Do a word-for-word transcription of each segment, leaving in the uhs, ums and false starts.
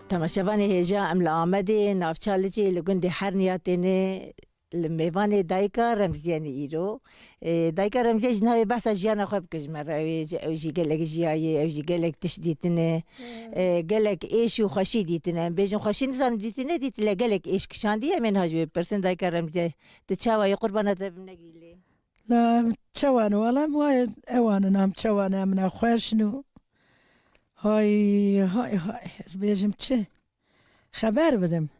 Temaşevanê hêja, em li Amedê, navça Licê, li gundê Herniya têne, li mêvanê dayika Remziye ne îro. Ê, dayika Remziye ji navê behsa jiyana xwe bike ji me re. Wê ji, ew jî gelek jiyaye, ew jî gelek tişt dîtine. Ê, gelek êş û xweşî dîtine. Em bêjin xweşî nizanim dîtine, dîtine gelek êş kişandiye. Em ê niha ji wê bipirsin, dayika Remziye, tu çawa yî, qurbana te bim, negîlê? La em çawan, wala em wayê ewan in, em çawan, em ne xweş in û hay, hay, hay, ez bêjim çi? Xeber bidim.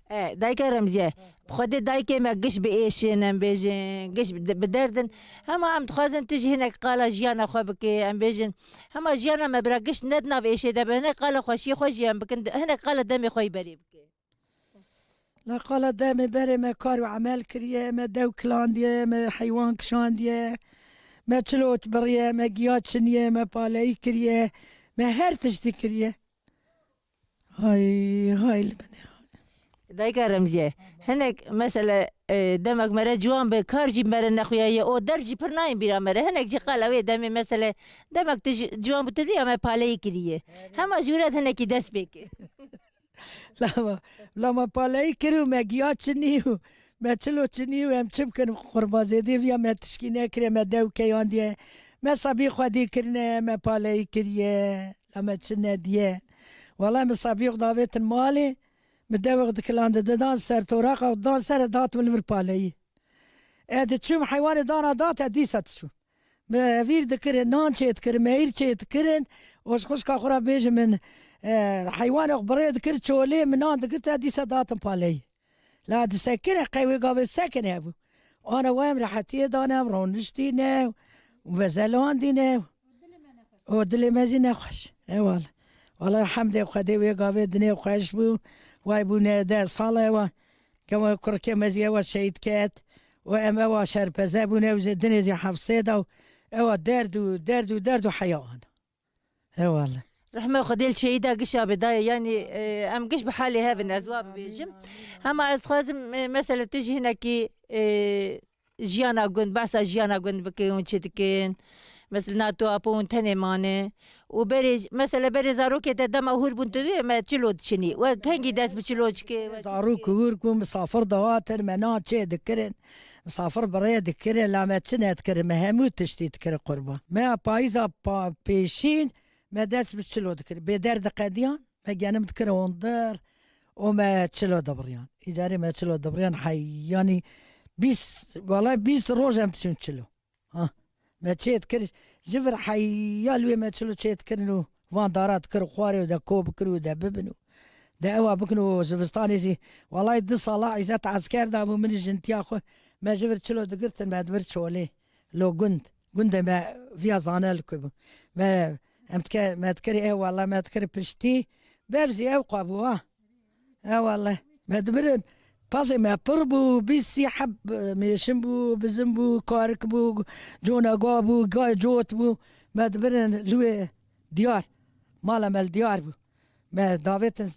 E, dayika Remziye, bi Xwedê dayikê me giş bi êş in, em bêjin, giş bi, bi derd in. Hema em dixwazin tu jî hinek qala jiyana xwe bike, em bêjin. Hema jiyana me bira giş ne di nav êşê de be, hinek qala xweşiyê xwe jî em bikin, hinek qala demê xwe yî berê bike. La qala demê berê me kar û emel kiriye, me dew kilandiye, me heywan kişandiye, me çilot biriye, me giya çiniye, me paleyî kiriye, me her tiştî kiriye. Hay, hay li min ya. Dayika Remziye, hinek mesele, e, demek mere ciwan be, kar jî mere nexuyaye, o derb jî pir nayên bîra mere. Hinek jî qala wê demê mesele, demek tu ji, ciwan bû tu diya me paleyî kiriye. Hema ji wira hinekî dest pê ke. Lama, lama paleyî kir û me giya çinî û me çilo çinî û em çi bikin, qurba zêdê viya me tişkî nekiriye, me dew keyandiye, me sabî xwedî kirine, me paleyî kiriye, la me çi nediye. Wala min sabî xwe davêtin malê, min dewix dikilandin, didan ser toraqa, didan ser, e, datim li vir paleyî. E, diçûm heywanê dana date, dîsa diçûm. Me vîr dikirin, nan çê dikirin, meyir çê dikirin. Û ji xwişka xwe re bêjim min, e, heywanê xwe bi rê dikir, çolê min nan dikir, te dîsa datin paleyî. La disekine, qey wê gavê sekine hebû. Ana we em rehetiyê dane, em roniştîne û vezelandîne. Û dilê me zî nexweş. Ewala. Wala hemdê Xwedê wê gavê dinê xweş bû. Way bû neh deh sal ewa. Kema kurikê me zî ewa şehîd ket û em ewa şerpeze bûn, ew jî dinê zî hefsê da û ewa derd û derd û derd û heya ana. Ewala. Rehme Xwedê li şehîda gişa be dayê, yanî, e, em giş bi halê hev in, ez wa bibêjim. Hema ez dixwazim, e, mesele tu jî hinekî, e, jiyana gund, behsa jiyana gund bike, hûn çi dikin? Mesela na tu apo hûn tenê mane. Û berê, mesela berê zarokê te dema hûr bûn tu dê me çilo diçinî. We kengî dest bi çilo çike? Zarok hûr bûn, misafir dihatin, me nan çê dikirin. Misafir bi rê dikirin, la me çi nedikirin, me hemû tiştî dikirin qurban. Me payîza pa-, pêşîn, me dest bi çilo dikirin. Bêder diqediyan. Me genim dikir hundir û me çilo dibiriyan. Îcarê me çilo dibiriyan, hey, yanî bîst, wala bîst roj em diçin çilo. Ha, me çê dikir, ji vir heya li wê me çilo çê dikirin û van dara dikir xwarê û de ko bikir û de bibin û de ewa bikin û zivistanê zî, wala du sala îzet esker dabû min û jintiya xwe, me ji vir çilo digirtin, me di vir çolê. Lo gund. Gundê me viya zane li ku bû. Me, em dike-, me dikirî, ê wele me dikirî piştî. Berzî ew qa bû ha. Ê wele. Me dibirin. Pazê me pir bû, bîst sî heb, e, mêşin bû, bizin bû, karik bû, cona ga bû, ga cot bû. Me dibirin li wê diyar. Mala me li diyar bû. Me davêtin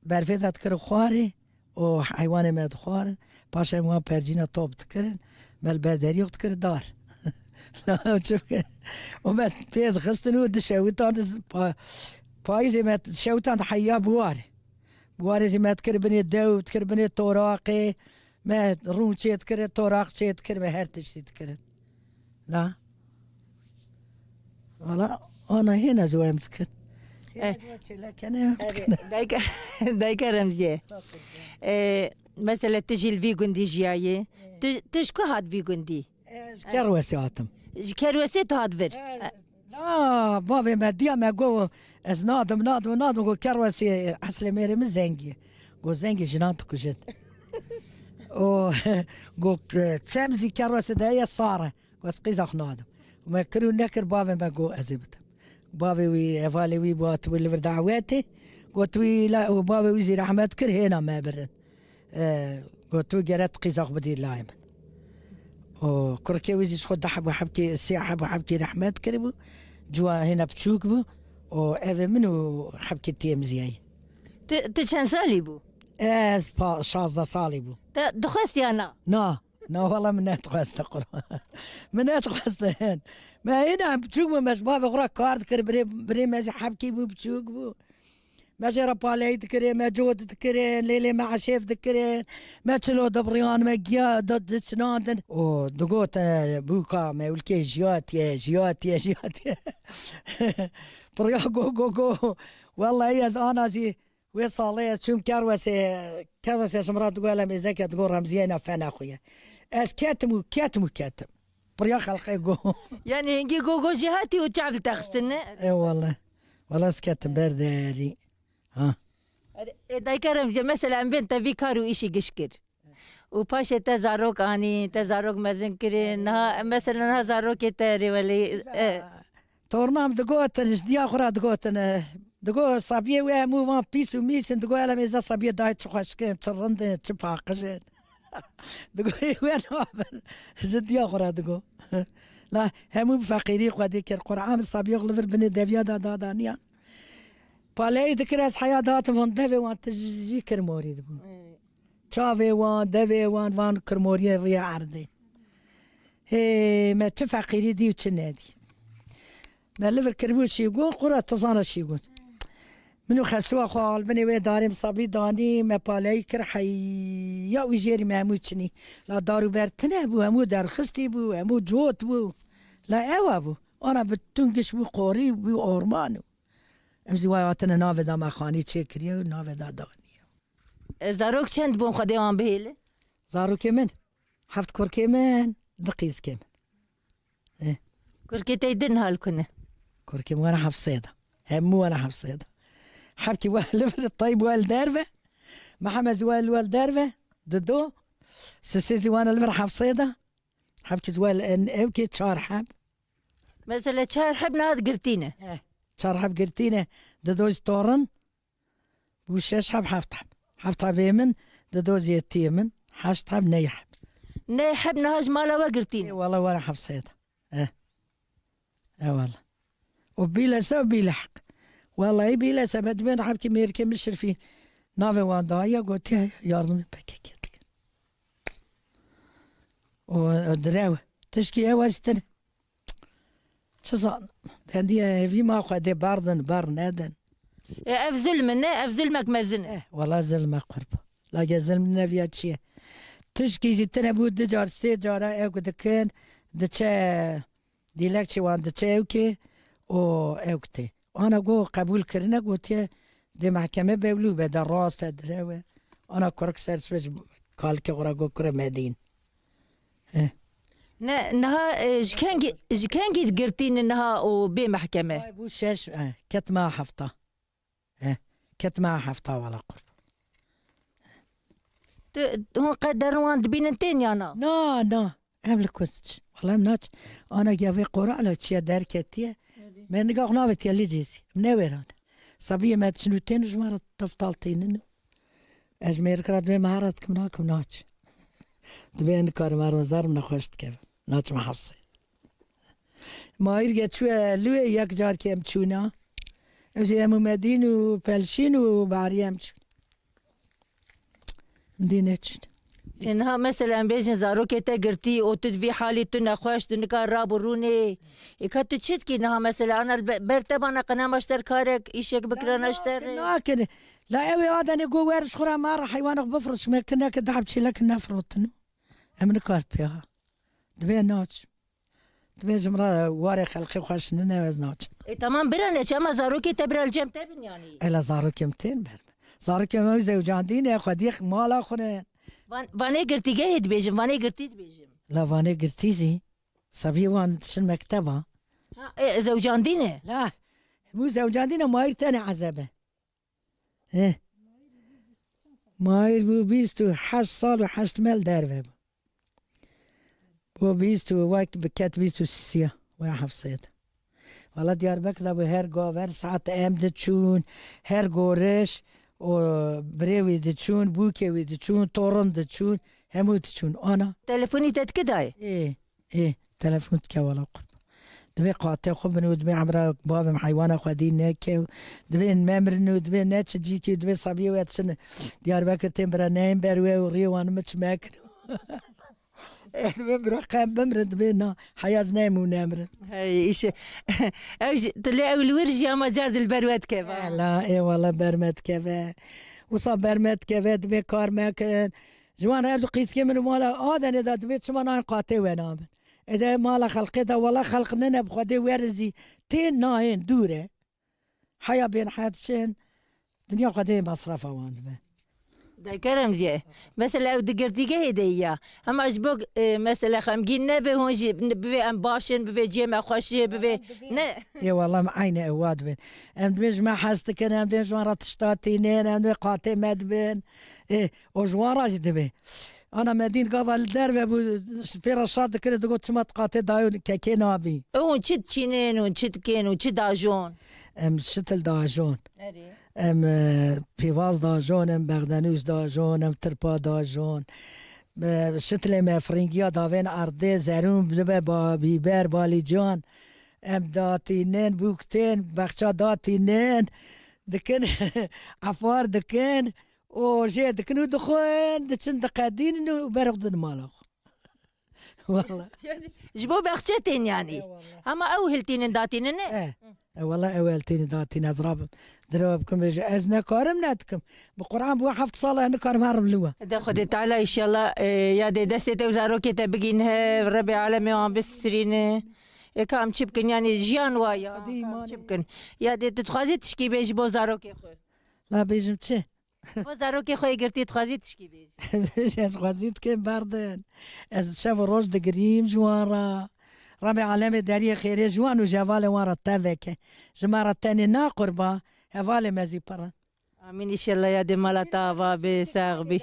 berfê de dikirin xwarê û heywanê me dixwarin. Paşê em wan percîna top dikirin, me li ber deriyê xwe dikir dar. Çimkî û me pê dixistin û dişewitan di pa-, payîzê me dişewitan di heya biwarê. Biwarê zî me dikir binê dew, dikir binê toraqê. Me rûn çê dikirin, toraq çê dikirin, me her tiştî dikirin. La. Wala, ana hêna ji we em dikin. Hêna Eh. ji we çêlekene em dikin. Evet, dayka, dayka Remziye. Ee, mesela tu jî li vî gundî jiyayê. Tu, tu ji ku hat vî gundî? Ez ji Kerwesê hatim. Ji Kerwesê tu hat vir? Ez, na, bavê me diya me got, ez nadim, nadim, nadim, got Kerwesê eslê mêrê min Zengî. Got Zengî jinan dikujin. O, got, çem zî Kerwesê de ye sar e. Got, qîza xwe nadim. Me kir û nekir, bavê me got, ez ê bidim. Bavê wî, hevalê wî bû, hatibû li vir dawetê. Got wî, la, û bavê wî zî rehmet kir, hêna me birin. E, got, tu gere tu qîza xwe bidî layê min. Û kurikê wî zî ji xwe du hebû hebkê, sê hebû hebkê rehmet kiribû. Ciwan hêna piçûk bû. Û evê min û hebkê tiyê min zî heye. Tu, tu çend salî bû? Ez pa-, şazdeh salî bû. Te dixwest ya na? Na. Na, wala min nedixweste, qurban. Min nedixweste hin. Me hîna em biçûk bû, me ji bavê xwe re kar dikir, birê, birê me zî hebkî bû, biçûk bû. Me jê re paleyî dikirin, me cot dikirin, lêlê me eşêf dikirin, me çilo dibriyan, me giya di-, diçinandin. Û digotin, bûka me wilkê jiyatiye, jiyatiye, jiyatiye. Piriya go, go, go. Wellahî ez ana zî wê salê ez çûm Kerwesê, Kerwesê ji min re digo hele mêzeke digo Remziyê ne fena xwe ye. Ez ketim û ketim û ketim. Piriya xelqê go. Yani hingî go go jî hatî û çav li te xistin ne? E wele. Wele ez ketim ber derî. Ha. E, dayika Remziye, mesela em bên te vî kar û îşî giş kir. Û paşê te zarok anî, te zarok mezin kirin. Niha, mesela niha zarokê te rêwelê, e. Tornam digotin, ji diya xwe re digotin, e. Digo sabiyê wê hemû van pîs û mîs in, digo hele mêze sabiyê dayê çi xweşik in, çi rind in, çi paqij in. Digo ê we nabin. Ji diya xwe re digo. La hemû bi feqîrî xwedî kir. Qur'an bi sabiyê xwe li vir binê deviya da dadaniyan. Paleyî dikir ez heya dihatim van devê wan tijî kirmorî dibû. Çavê wan, devê wan, van kirmoriyê riya erdê. Hê, me çi feqîrî dî û çi nedî. Me li vir kiribû şîgon, qura tizana şîgon. Min û xesuwa xwe al binê wê darê min sabî danî, me paleyî kir heya wî jêrî me hemû çinî. La dar û ber tine bû, hemû derxistî bû, hemû cot bû. La ewa bû. Ana bi tun giş bû, qorî bû, orman û. Em zî waya hatine navê da me xanî çêkiriye û navê da daniye. E, zarok çend bûn Xwedê wan bihêle? Zarokê min, heft kurkê min, du qîzkê min. E. Kurkê te din hal kune? Kurkê min were heft sê de. Hemû were heft sê de. Hepkî we li vir Teyb we li derve. Mihemed we li we li derve. Dido. Sisê zî wane li vir heft sê de. Hepkî we li en ew kê çar heb. Mesela çar heb niha girtî ne? Eh, çar heb girtî ne. Dido ji torin. Bû şeş heb, heft heb. Heft hebê min, dido zêtiyê min, heşt heb, ney heb. Ney heb niha ji mala we girtî ne? Ê, wala were heft sê de. Eh. E wala. O bîlese o bîle heq. Wallahî bîlese be dibên hebkî mêrikê min şirfî. Navê wan daye gotiye yardimê P K K dikin. O, o direw. Tişkî ew ez tine. Çi zan? Dendiye hêvî ma Xwedê berdin, ber nedin. E, ev zulm e, ne? Ev zulmek mezin e. Eh, wala zulm e qurba. Lage zulm neviya çi ye? Tişkî zî tine bû du car, sê cara ew ku dikin, diçe dîlek çi wan diçe ew kê û ew ku tê. Ana got qebûl kirine, gotiye dê mehkeme bewlû be de rast e direw e. Ana kurik ser sibe ji kalikê xwe re got kure Medîn. Eh. Ne, niha, e, ji kengî, ji kengî girtî ne niha û bê mehkeme? Ay, bû şeş, eh, ket meha hefta. Eh, ket meha hefta wala qurb. Tu, hûn qet derin wan dibînin tên ya na? Na, na. Em li ku diçin? Wala em naçin. Ana giya vê qora ala çiye derketiye. Me nigax navêtiye li cêzî. Em newêran. Sabiyê me diçin û tên û ji me re tiftal tînin û. Ez ji mêrik re divê meha re dikim nakim naçim. Divê nikarim, her wezar min nexweş dikevim. Naçime hefsê. Mahîr ge çûye li wê yek carkê em çûna. Em jî em û Medîn û Pelşîn û Barî em çûn. Em dî neçûn. E, niha mesela em bêjin zarokê te girtî û tu di vî halî tu nexweş, tu nikar rabû rûnê. E, ka tu çi dikî niha mesela ana li be-, ber te bana qenema ji te karek, îşek bikirana ji te rê? Nakin. La ew ê adenê got wer ji xwe re mara heywanek bifroş, me kineke deheb çêlek nefrotin. Em nikar pê ha. Divê naç. Dibê ji min re warê xelkê xweş nine ez naçim. E, tamam bira neçe, ama zarokê te bira li cem te bin yanî. Ela zarokê min tên ber min. Zarokê min zewcandî ne, xwediyê mala xwe ne. Van-, vanê girtîgehê dibêjim, vanê girtî dibêjim. La vanê girtî zî, sabiyê wan diçin mekteba. Ha, e, zewcandî ne? La, hemû zewcandî ne, Mahîr tenê ezebe. Heh. Mahir bû bîst û heşt sal û heşt meh li derve bû. Bû bîst û wek bi ket bîst û sisiya, we hefsê de. Wala Diyarbekir de bû her gav, her saet em diçûn, her goriş û birê wî diçûn, bûkê wî diçûn, torin diçûn, hemû diçûn. Ana. Telefonî te dike dayê? Ê. Ê, telefon dike wala qurban. Divê qatê xwe bin û divê emra bavê min heywana xwedî neke û divê me mirin û divê ne çi cîkî û divê sabiyê we diçin Diyarbekir tên bira neyên ber we û riyê wan min çi mekin. Dibê bira qem bimrin, dibê na. Heya ez neyim û nemirim. Hey, îşe. Ew jî, tu lê ew li wir jî ama car dilber we dikeve. Ela, ê wala ber me dikeve. Wisa ber me dikeve, dibê kar me kin. Ji wan her du qîskê min û mala Adenê de dibê çima nayên qatê we nabin. Ede mala xelqê de wala xelq nine bi Xwedê werizî tên nayên dûr e. Heya bên het çin, dinya Xwedê masrafa wan dibe. Dayka Remziye, mesela ew di girtîgehê de ya. Hema ji bo, e, mesela xemgîn nebe, hûn jî bivê em baş in, bivê cihê me xweş e, bivê ne. Ê wala em eynî ewa dibin. Em dibê ji me hez dikin, em dibê ji wan re tişta tînin, em dibê qatê me dibin. Ê, o ji wan re jî dibê. Ana Medîn gava li derve bû, pê re şer dikir, digot, çima tu qatê dayû kekê nabî? Hûn çi diçînin, hûn çi dikin, hûn çi dajon? Em şitil dajon. Erê. Em, e, pêvaz dajon, em bexdenûs dajon, em tirpa dajon. E, şitilê me firingiya davên erdê, zerûn dibe ba-, bîber, balîcan. Em datînin, bûk tên, bexça datînin, dikin, efar dikin. û jê dikin û dixwin, diçin diqedînin û berix didin mala xwe. Wala. Yanî, ji bo bexçe tên yanî. Ê, wala. Hema ew hiltînin datînin ne? E. E, wala ew hiltînin datînin, ez rabim. Direw bikim bêje, ez nekarim nedikim. Bi Quran bû heft sala nikarim herim li we. De Xwedê Teala înşallah, e, yadê destê te û zarokê te bigîn hev, Rebê alemê wan bistirîne. E, ka em çi bikin, yanî jiyan wa ya, Xwedê ka em îmanê. Çi bikin? Yadê tu dixwazî tişkî bê ji bo zarokê xwe? La bêjim çi? Bo zarokê xwe yê girtî dixwazî tişkî bêjî? Ez xwezî dikim berdin. Ez şev û roj digirîm ji wan re. Rebê alemê deriyê xêrê ji wan û ji hevalê wan re te veke. Ji me re tenê na qurba, hevalê me zî pir in. Amîn, înşallah yadê mala te ava bê, sax bî.